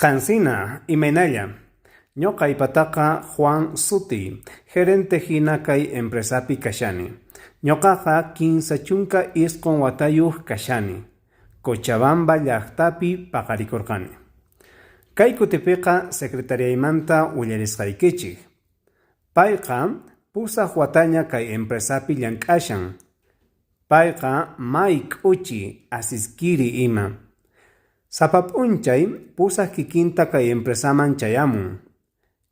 Qansina, imaynalla? Ñoqaypataqa Juan sutiy, gerente hina kay empresapi kashani. Ñoqaqa 39 watayuq kashani. Cochabamba llaqtapi paqarikurqani. Kay kutipiqa secretariaymanta willarisqaykichik. Payqa 8 wataña kay empresapi llank'ashan. Payqa may k'uchi, asiskiri ima. Sapa p'unchay 8 kikinta kay empresaman chayamun.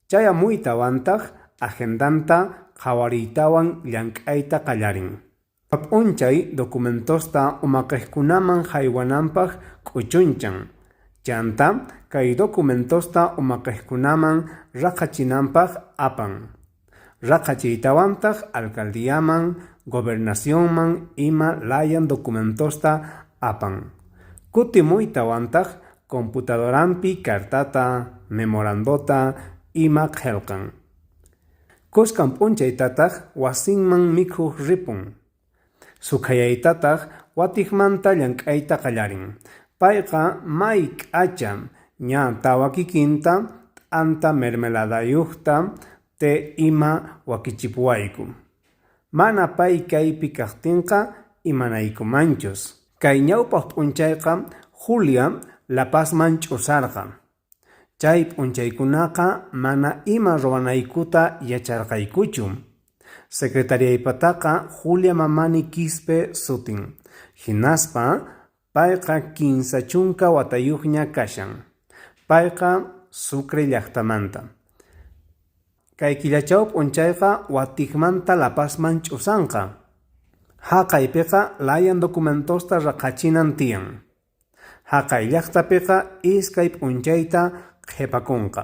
Chayamuytawantaq agendanta qhawariytawan llank'ayta qallarin. Sapa p'unchay documentosta umaqiqkunaman haywananpaq k'uchunchan. Chanta kay documentosta umaqiqkunaman raqhachinanpaq apan. Raqhachiytawantaq alcaldiaman, gobernacionman ima layan documentosta apan. Kutimuytawantaq computadoranpi cartata, memorandota ima qhelqan. Kuskan p'unchaytataq wasinman mikhuq ripun. Sukhayaytataq watiqmanta llank'ayta qallarin. Payqa may k'acha, ña 4 kikinta t'anta mermeladayuqta té ima wakichipuwayku. Mana pay kaypi kaqtinqa imanaykumanchus. Kay ñawpaq p'unchayqa Julia La Pazman ch'usarqa. Chay p'unchaykunaqa mana ima ruwanaykuta yacharqaykuchu. Secretariaypataqa Julia Mamani Quispe sutin. Hinaspa payqa 30 watayuqña kashan. Payqa Sucre llaqtamanta. Kay killachaw p'unchayqa watiqmanta La Pazman ch'usanqa. Haqaypiqa layan documentosta raqhachinan tiyan. Haqay llaqtapiqa 2 p'unchayta qhipakunqa.